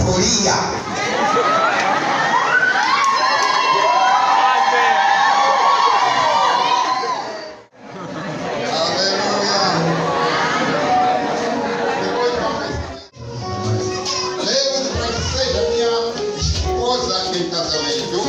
Tulia. Aleluia. Depois vamos. Levo-te para que seja minha esposa em casamento,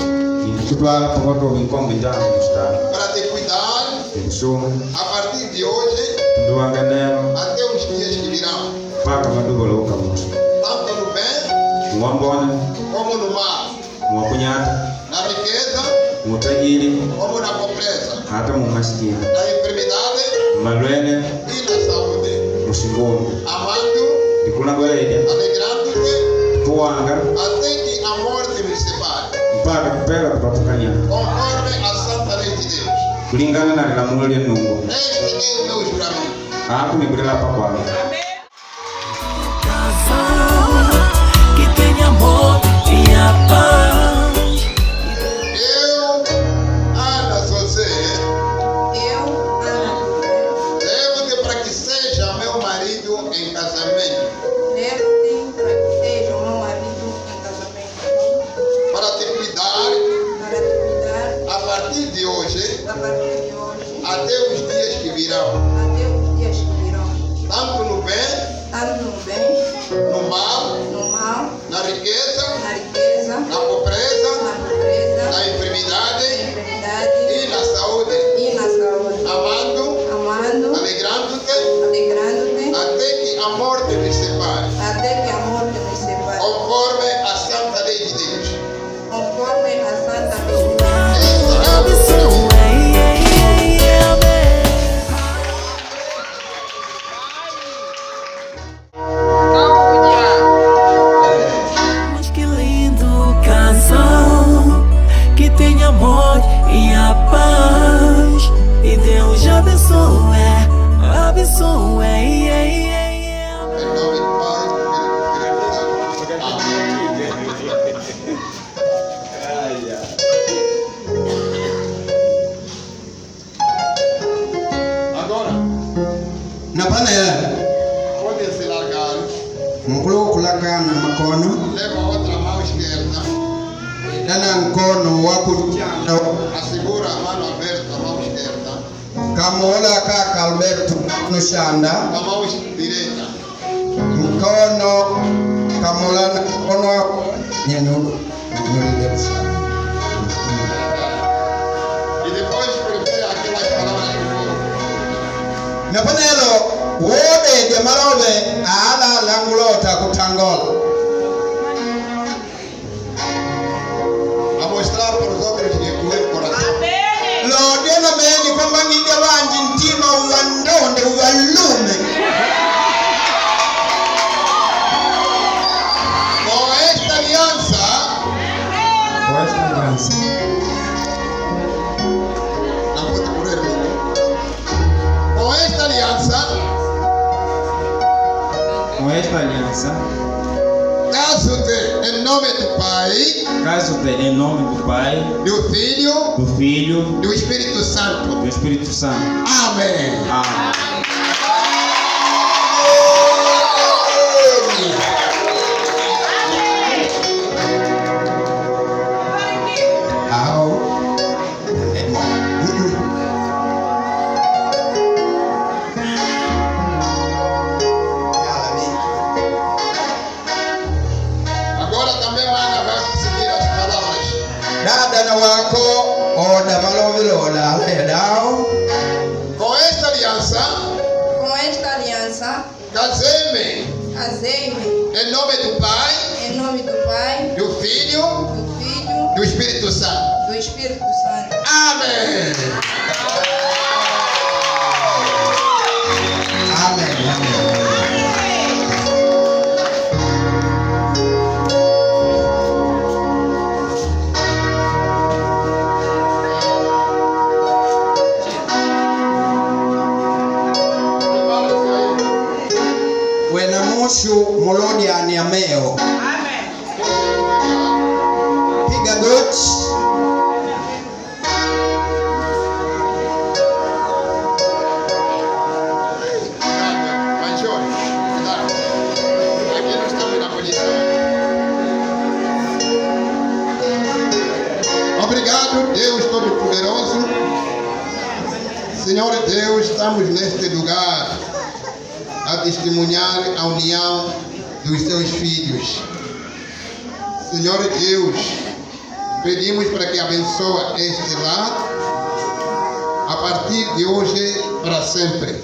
Kutwala pakoto minkongo njangu mustana para te cuidar ikusunga a partir de hoje tunduwanga neno até os dias que virão, paka maduva louka musu tanto no bem muwambone como no mal, muwakunyata na riqueza mutajiri como na pobreza, hata mumasikini na enfermidade mmalwele e na saúde, musingumi amando, ndikulangweleidya alegrando-te kuwanga até que a morte nos separe, mpaka kupela kupatukanya conforme a santa lei de Deus. kulingana na lilamulo lya nungu Este é o meu juramento. aku nikulilapa kwangu. Casal que tem amor e a paz. Eu, Ana José, Eu, Ana José, levo-te para que seja meu marido em casamento, levo-te para que seja o meu marido em casamento, para te cuidar para te cuidar a partir de hoje a partir de hoje até os dias que virão, até os dias que virão, tanto no bem, tanto no bem, no mal, no mal, na riqueza, na riqueza, na pobreza, na pobreza, na enfermidade na enfermidade e na saúde, e na saúde, amando, amando, alegrando-te alegrando-te até que a morte nos separe, até que a morte nos separe, conforme a santa lei de Deus. Conforme a santa lei de Deus. Este é o meu juramento. Abençoe, amém. Mas que lindo casal que tem amor e a paz. E Deus abençoe, abençoe. Em nome do Pai, do Filho e do Espírito Santo. Amém. Agora, Na panela podem se largar. mukulu kulakana makono Leva outra mão esquerda. tana nkono wa kuchanda Assegura a mão aberta, a mão esquerda. kamola kaka Alberto nushanda A mão direita. mkono kamola mkono nyenyulu nyulile bushanda. E depois prefere aquelas palavras que foram. Na panelo wodedya malobe ala langulota kutangola A mostrar para os outros que o meu coração. lodya na meni kwamba ngidya wanji ntima uwandonde uwalume. Com esta aliança, Com esta aliança, não vou te correr muito. Com esta aliança, com esta aliança, caso-te em nome do Pai, caso-te em nome do Pai, do Filho, do Filho, do Espírito Santo. do Espírito Santo. Amém. Amém. Au. Agora também Ana vai seguir as palavras. Dada na wako oda malovilola aledao. Com esta aliança, Com esta aliança, casei-me casei-me em nome do Pai, em nome do Pai, do Filho, do Filho, do Espírito Santo. do Espírito Santo. Amém. Amen, amen. Prepara-se aí. Wena mushu mulodiani ameo. Piga goti. Obrigado, Deus Todo-Poderoso. Senhor Deus, estamos neste lugar a testemunhar a união dos teus filhos. Senhor Deus, pedimos para que abençoe este lar a partir de hoje para sempre.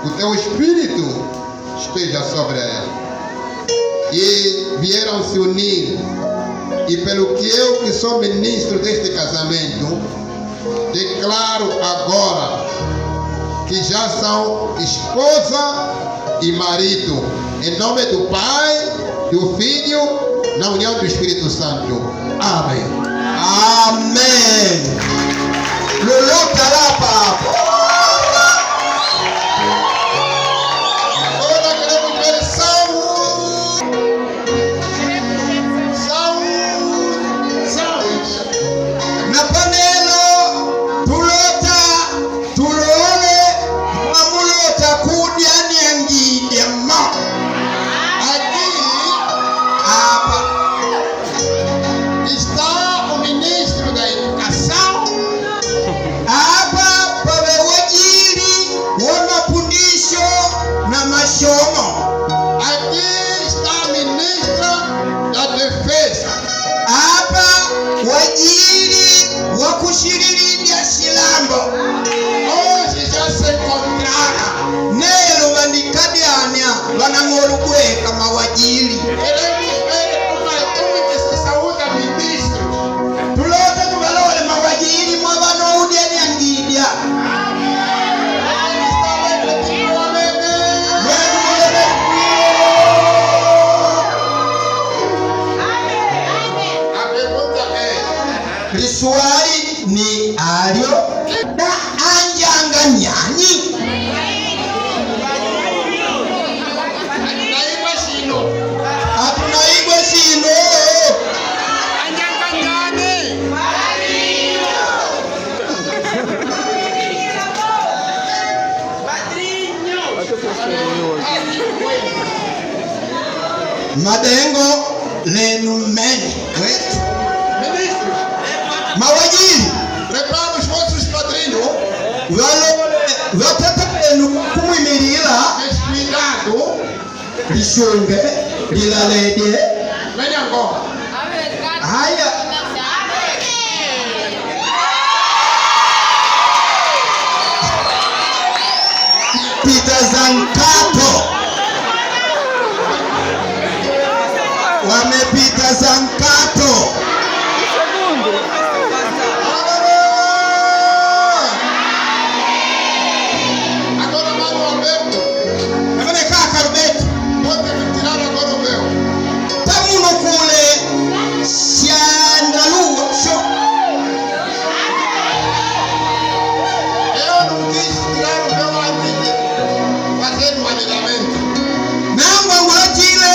O teu Espírito esteja sobre ela. E vieram se unir. E pelo que eu, que sou ministro deste casamento, declaro agora que já são esposa e marido. Em nome do Pai, do Filho, na união do Espírito Santo. Amém. Amen. Lolota lapa apo. Agora queremos ver saúde. Saúde. Saúde. Na panelo tulota tulole mwamulota kudyaniangidya ma. Aqui Apa está o ministro da Educação, apa pave wajiri wa mafundisho na mashomo. Aqui está a ministra da Defesa. Apa wajiri wa kushiriridya shilambo. Hoje já se encontraram. Nelo vandikadyania vanang'olugweka mawajiri. Queremos ver uma como que se saúda ministros. Tulota tuvalole mawajiri mwavanoudyaniangidya. Ele está alegre de alegre. A pergunta é: Liswali ni alyo da anjanga nyanyi. Naimba shino. Atunaigwe sino. Anjanga nyani. Madengo lenu mene wetu. Ministros, Mawajiri prepara os vossos padrinhos. Valole vatata benu kumwimirila. Mas cuidado. Lishunge lilaledye. Venha agora. Haya. Pita za nkato wamepita za nkato. Aleluia! Agora, Mano Alberto, Amene kaka Roberto, pode retirar agora o véu. tamuno kule shandaluwa sho. Eu não quis tirar o véu antes de fazer o alinhamento. Nangwangulachile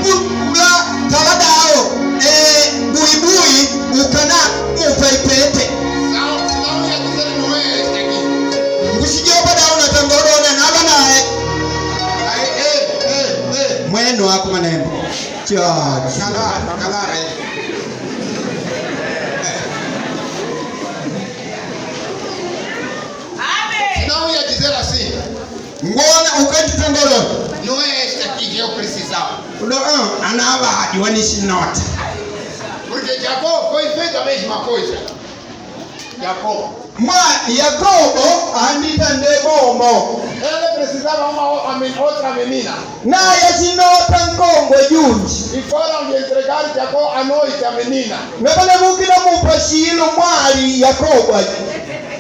kula taladawo buibui ukana mupa ipete. Senão ia dizer, não é este aqui. Ngusijopa dawo natangolona naba naye. Aí, ei, ei, ei. Mweno ako manembo chachi. Calar, calar aí. Senão ia dizer assim, Ngona ukachitangolona. não é este aqui que eu precisava. Ulo anava adiwanishinota. Porque Jacó foi feito a mesma coisa. Jacó. Mwa Yakobo andita ndebomo. Ele precisava uma outra menina. Naye chinota nkongwe junji. E foram lhe entregar Jacó à noite a menina. Ngabalebukila mupa shilo mwali Yakobo.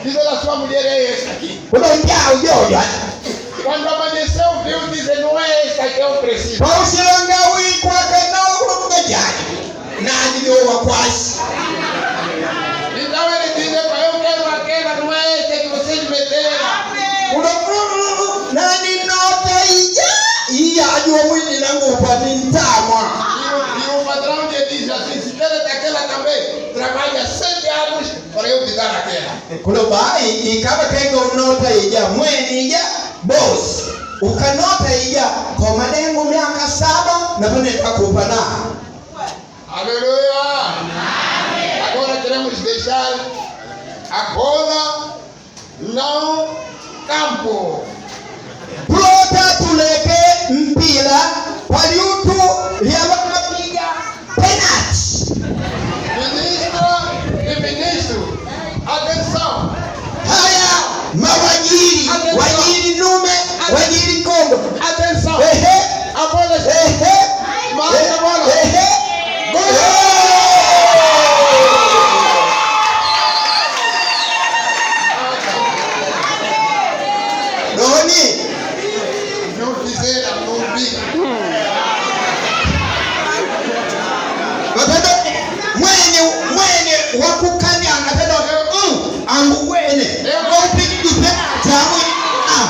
Diz a sua mulher, é esta aqui. Ulo njao jojo. Quando amanheceu, viu, diz, não é esta que eu preciso. Paushilanga wikwaka nawo jaji. Nani yowa kwashi. Então ele diz, eu quero aquela, não é esta que vocês me deram. Ulo nani nota ija. Iya ajuwa mwini nangupa ni ntamwa. E o patrão lhe diz assim, se quer daquela também, trabalha 7 anos para eu te dar aquela. Kulo bai ikaba kenga unota ija mweni ija boss ukanota ija kwa madengo miaka 7 na pane takupa na. Aleluia! Agora queremos Vamos deixar a bola no campo. Tulota tuleke mpira paliutu lya wanapiga penalti. Ministra e ministro, atenção! Haya mawajiri, wajiri nume, wajiri Kongo. Atenção! Ehe, A bola está. ehe, Marca a bola! ehe. Doni, Não fizeram, não vi. watoto mwenye mwenye wakukanyanga tena angu wene opigipena tamu ah.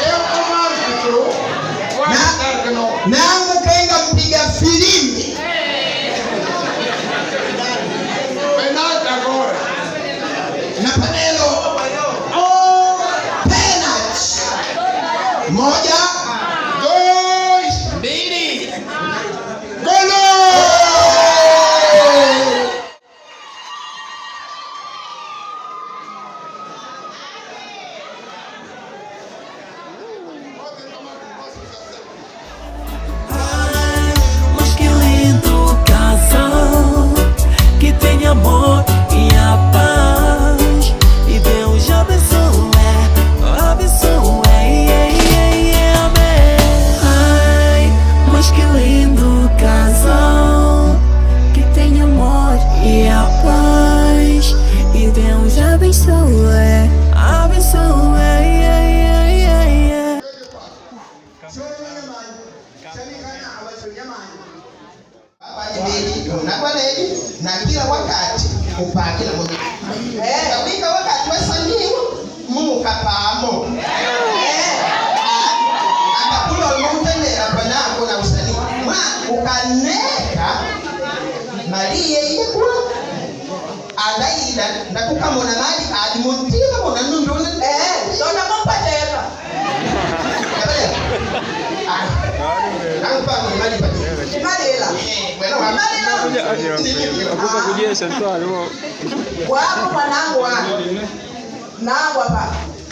Eu, como árbitro, vou apitar de novo. Nangu kenga mpiga filimbi Penalti agora. na panelo oh, penalty moja Dois, mbili golo! Podem tomar os vossos assentos. Ai, mas que lindo casal que tem amor e a paz. E Deus abençoe, abençoe, yeah, yeah, yeah, amém. Ai, mas que lindo casal Que tem amor e a paz. E Deus abençoe. abençoe, yeah, yeah, yeah, yeah. Unakwaleli na kila wakati upakila mundu wika wakati wasaniwa mukapamo akakula ulimoutendera panako na usanii mwa ukaneka maliye iyekula andaida ndakukamona mali adi muntima mona nunduna. Dona kompatela. Malila. Wako mwanangu wako. Nangu apa.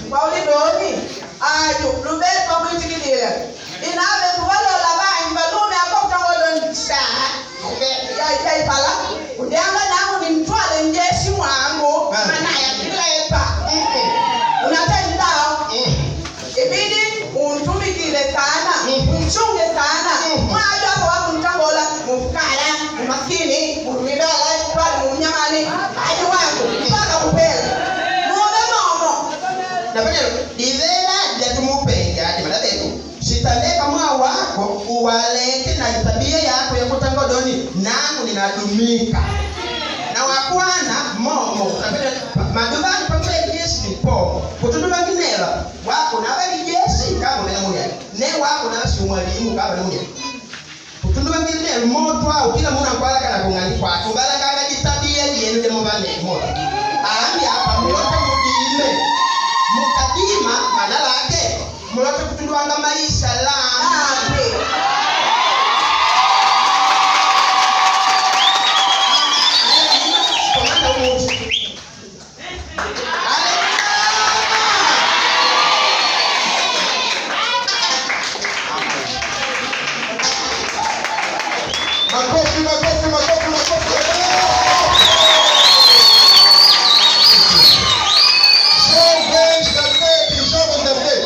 Paulidoni ajo lubetwa mwitikilile. Inave kuvalola vangi valume akokutangodoni sha. Yaipala. Udyanga nangu nimtwale njeshi mwangu. Manaya kilepa. Unatendao. Ibidi untumikile sana, umchunge sana. Mwajo hapo wakumtangola mufukara umaskini muruidala twali mumnyamani aji wangu mpaka kupela mume momo. Napanelo livela lyatumupenga ati malavetu sitandeka mwa wako uwaleke na tabia yako yakutangodoni nangu ninadumika na wakwana momo maduvani pamule jeshi nipomo kutuduvanginela wako navali jeshi kama umenamuya ne wako navasi umwalimu kama namuya kutunduvanginela moto au kila munu akwalakana kung'ani kwake ungalakanga jitabia jenu jemuvanemo ambi apa mulote mudime mukadima mana lake mulote kutundwanga maisha lambi. Lambi. Komanda umuti. Makofi, makofi, makofi, makofi. Jovens da FEB, jovens da FEB.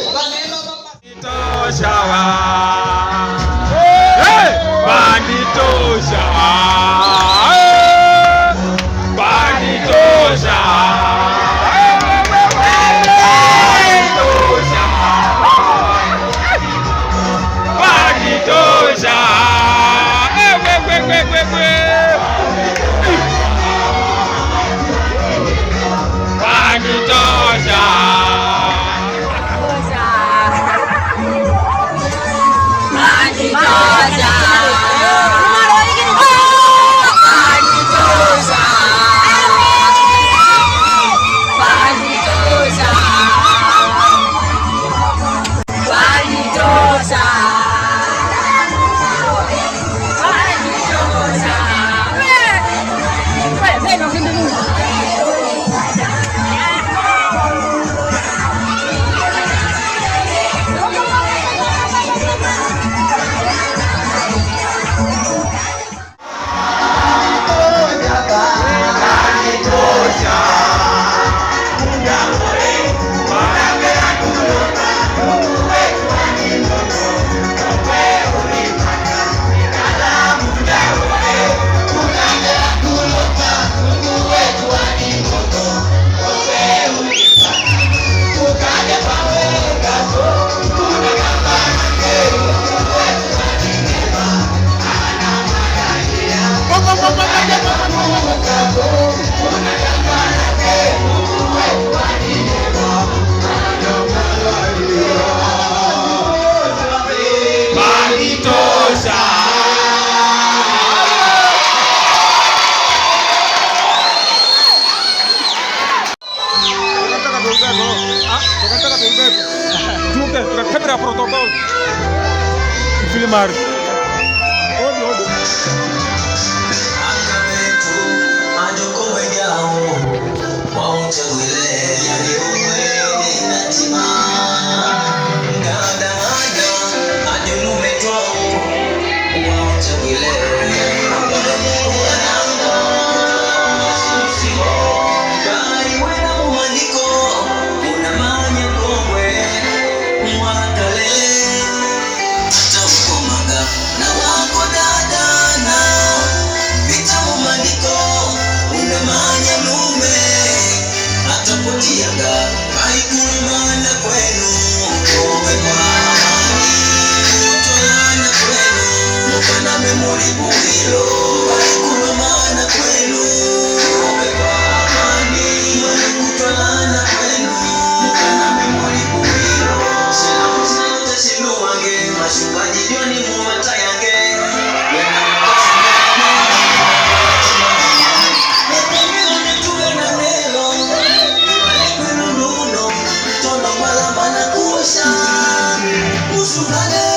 Panitosha. Usukane.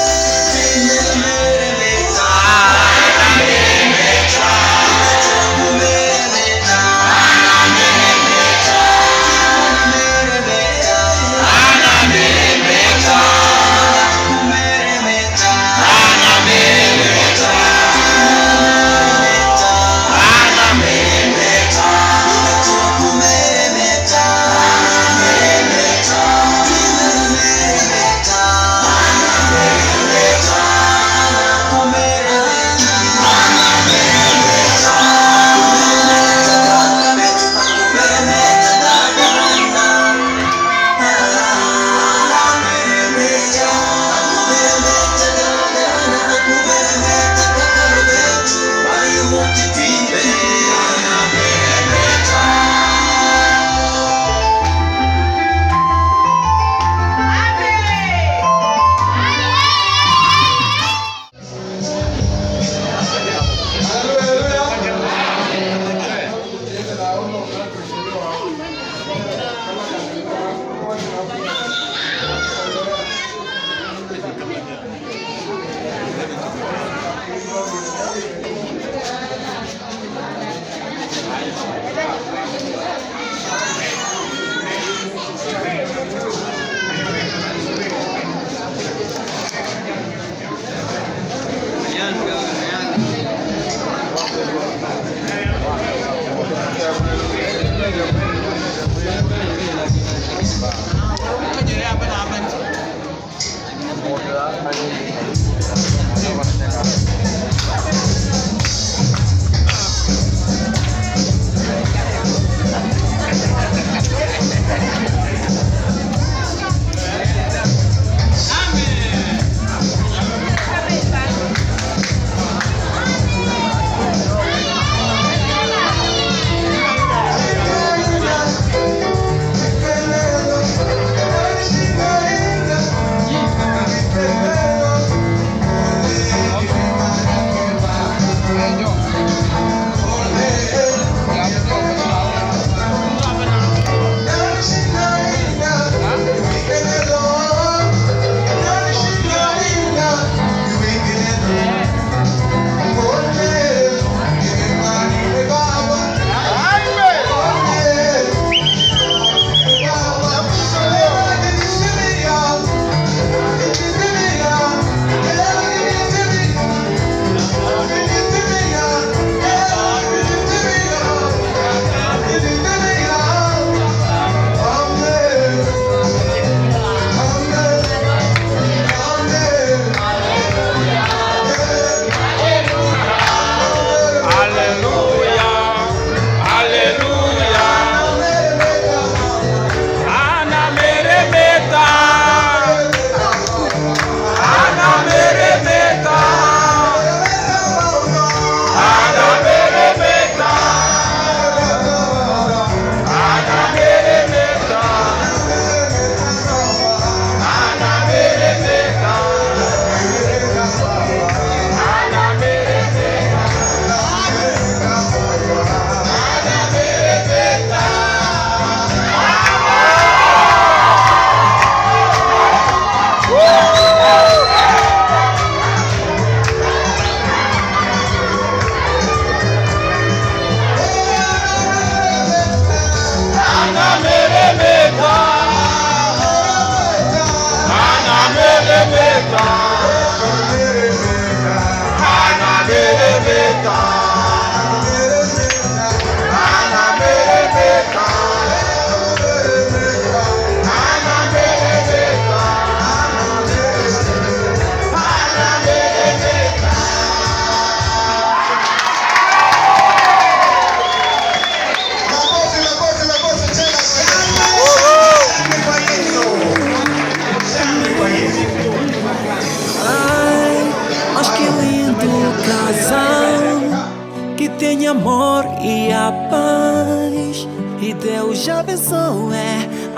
tem amor e a paz. E Deus abençoe,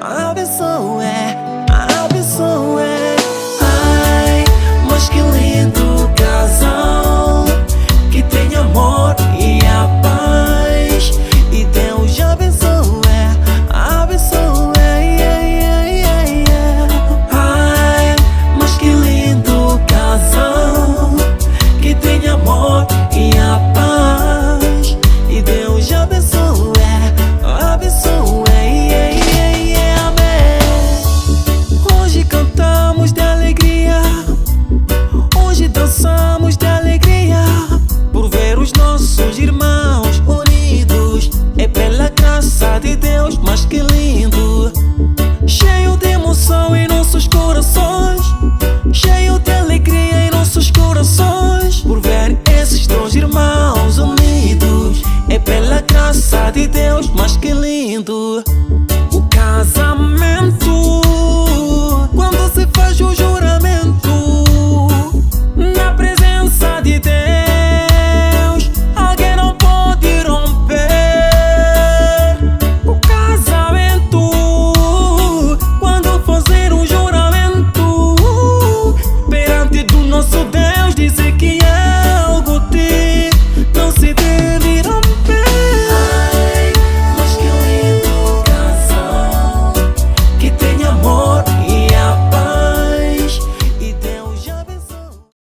abençoe, abençoe. Ai, mas que lindo casal que tem amor e a paz. E Deus abençoe, abençoe, yeah, yeah, yeah, yeah. Ai, mas que lindo casal que tem amor e a paz. E Deus abençoe, abençoe, yeah, yeah, yeah, amém. Hoje cantamos de alegria, hoje dançamos de alegria por ver os nossos irmãos.